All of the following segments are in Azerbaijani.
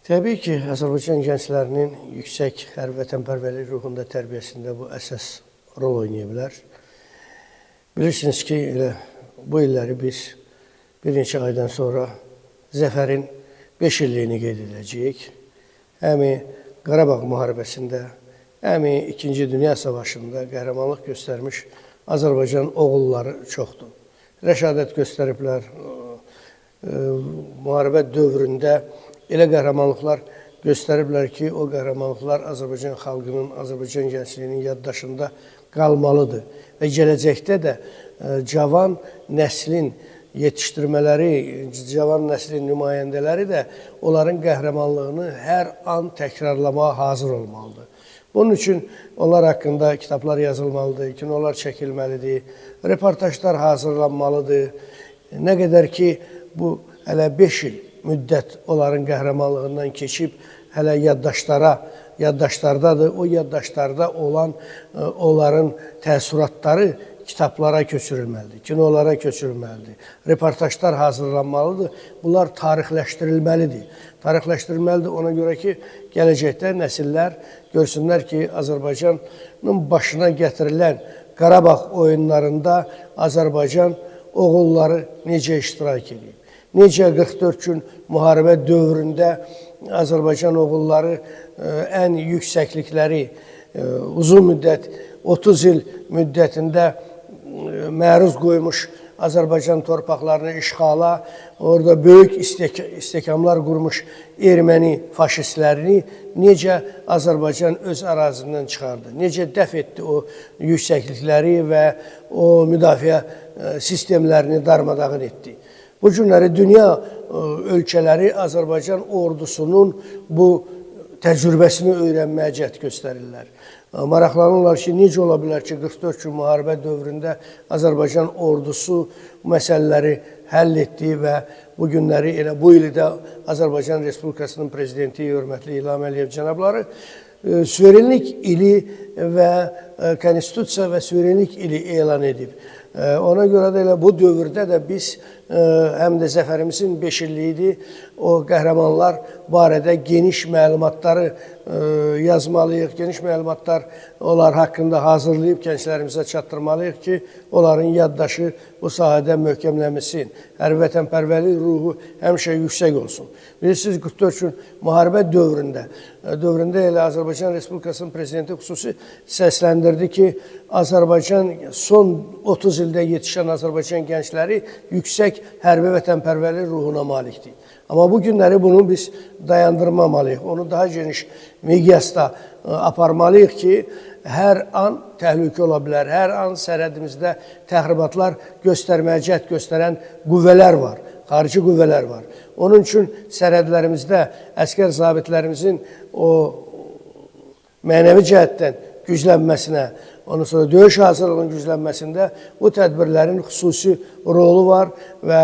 Təbii ki, Azərbaycan gənclərinin yüksək hərbi vətənpərvərlik ruhunda tərbiyəsində bu əsas rol oynaya bilər. Bilirsiniz ki, elə bu illəri biz bir neçə aydan sonra zəfərin 5 illiyini qeyd edəcəyik. Həmi Qarabağ müharibəsində, həmi İkinci Dünya Savaşında qəhrəmanlıq göstərmiş Azərbaycan oğulları çoxdur. Rəşadət göstəriblər, müharibə dövründə elə qəhrəmanlıqlar göstəriblər ki, o qəhrəmanlıqlar Azərbaycan xalqının, Azərbaycan gəncliyinin yaddaşında qalmalıdır. Və gələcəkdə də cavan nəslin yetişdirmələri, cavan nəslin nümayəndələri də onların qəhrəmanlığını hər an təkrarlamağa hazır olmalıdır. Bunun üçün onlar haqqında kitablar yazılmalıdır, kinolar çəkilməlidir, reportajlar hazırlanmalıdır. Nə qədər ki, bu hələ 5 il müddət onların qəhrəmanlığından keçib, hələ yaddaşlardadır. O yaddaşlarda olan onların təəssüratları kitablara köçürülməlidir, kinolara köçürülməlidir, reportajlar hazırlanmalıdır. Bunlar tarixləşdirilməlidir. Tarixləşdirilməlidir ona görə ki, gələcəkdə nəsillər görsünlər ki, Azərbaycanın başına gətirilən Qarabağ oyunlarında Azərbaycan oğulları necə iştirak edib. Necə 44 gün müharibə dövründə Azərbaycan oğulları ən yüksəklikləri uzun müddət, 30 il müddətində məruz qoymuş Azərbaycan torpaqlarını işğala, orada böyük istehkamlar qurmuş erməni faşistlərini necə Azərbaycan öz ərazindən çıxardı, necə dəf etdi o yüksəklikləri və o müdafiə sistemlərini darmadağın etdi. Bu günləri dünya ölkələri Azərbaycan ordusunun bu təcrübəsini öyrənməyə cəhd göstərirlər. Maraqlanırlar ki, necə ola bilər ki, 44 gün müharibə dövründə Azərbaycan ordusu məsələləri həll etdi və bu günləri elə bu ili də Azərbaycan Respublikasının Prezidenti hörmətli İlham Əliyev cənabları suverenlik ili və konstitusiya və suverenlik ili elan edib. Ona görə də elə bu dövrdə də biz həm də zəfərimizin 5 illiyi idi, o qəhrəmanlar barədə geniş məlumatları yazmalıyıq, geniş məlumatlar onlar haqqında hazırlayıb gənclərimizə çatdırmalıyıq ki, onların yaddaşı bu sahədə möhkəmlənsin, hərbi vətənpərvərlik ruhu həmişə yüksək olsun. Bilirsiniz, 44 gün müharibə dövründə elə Azərbaycan Respublikasının Prezidenti xüsusi səsləndirdi ki, Azərbaycan son 30 ildə yetişən Azərbaycan gəncləri yüksək hərbi vətənpərvərlik ruhuna malikdir. Amma bu günləri bunu biz dayandırmamalıyıq. Onu daha geniş miqyasda aparmalıyıq ki, hər an təhlükə ola bilər, hər an sərhədimizdə təxribatlar göstərməyə cəhd göstərən qüvvələr var, xarici qüvvələr var. Onun üçün sərhədlərimizdə əskər zabitlərimizin o mənəvi cəhətdən güclənməsinə, ondan sonra döyüş hazırlığının güclənməsində bu tədbirlərin xüsusi rolu var və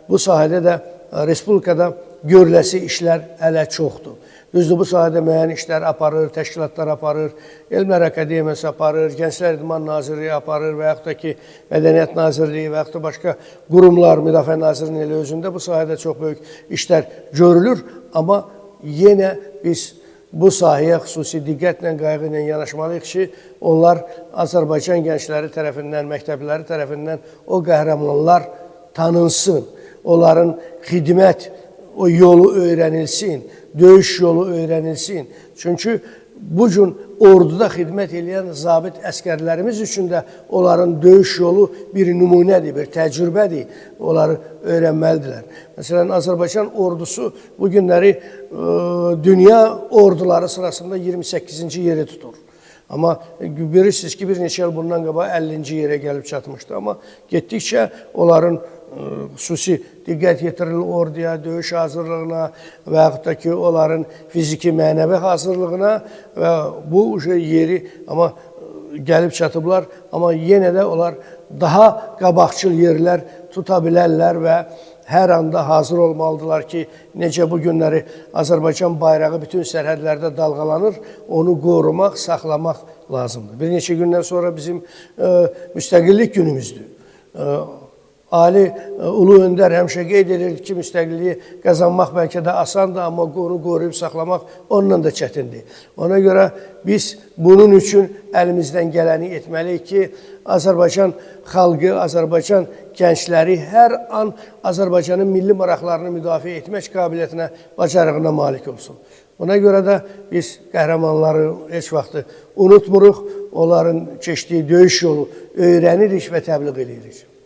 bu sahədə də Respublikada görüləsi işlər hələ çoxdur. Düzdür, bu sahədə müəyyən işlər aparır, təşkilatlar aparır, Elmlər Akademiyası aparır, Gənclər İdman Nazirliyi aparır və yaxud da ki, Mədəniyyət Nazirliyi və yaxud da başqa qurumlar, Müdafiə Nazirliyinin elə özündə bu sahədə çox böyük işlər görülür. Amma yenə biz bu sahəyə xüsusi diqqətlə, qayğı ilə yanaşmalıyıq ki, onlar Azərbaycan gəncləri tərəfindən, məktəbləri tərəfindən o qəhrəmanlar tanınsın, onların xidmət o yolu öyrənilsin, döyüş yolu öyrənilsin. Çünki bu gün orduda xidmət eləyən zabit əskərlərimiz üçün də onların döyüş yolu bir nümunədir, bir təcrübədir. Onları öyrənməlidirlər. Məsələn, Azərbaycan ordusu bu günləri dünya orduları sırasında 28-ci yeri tutur. Amma bilirsiniz ki, bir neçə il bundan qabaq 50-ci yerə gəlib çatmışdı. Amma getdikcə onların xüsusi diqqət yetirilir orduya, döyüş hazırlığına və yaxud da ki, onların fiziki, mənəvi hazırlığına və bu yeri amma gəlib çatıblar. Amma yenə də onlar daha qabaqcıl yerlər tuta bilərlər və hər anda hazır olmalıdırlar ki, necə bu günləri Azərbaycan bayrağı bütün sərhədlərdə dalğalanır, onu qorumaq, saxlamaq lazımdır. Bir neçə gündən sonra bizim müstəqillik günümüzdür. Ali Ulu Öndər həmişə qeyd edirdi ki, müstəqilliyi qazanmaq bəlkə də asandır, amma onu qoruyub saxlamaq onunla da çətindir. Ona görə biz bunun üçün əlimizdən gələni etməliyik ki, Azərbaycan xalqı, Azərbaycan gəncləri hər an Azərbaycanın milli maraqlarını müdafiə etmək qabiliyyətinə, bacarığına malik olsun. Buna görə də biz qəhrəmanları heç vaxt unutmuruq, onların keçdiyi döyüş yolu öyrənirik və təbliğ eləyirik.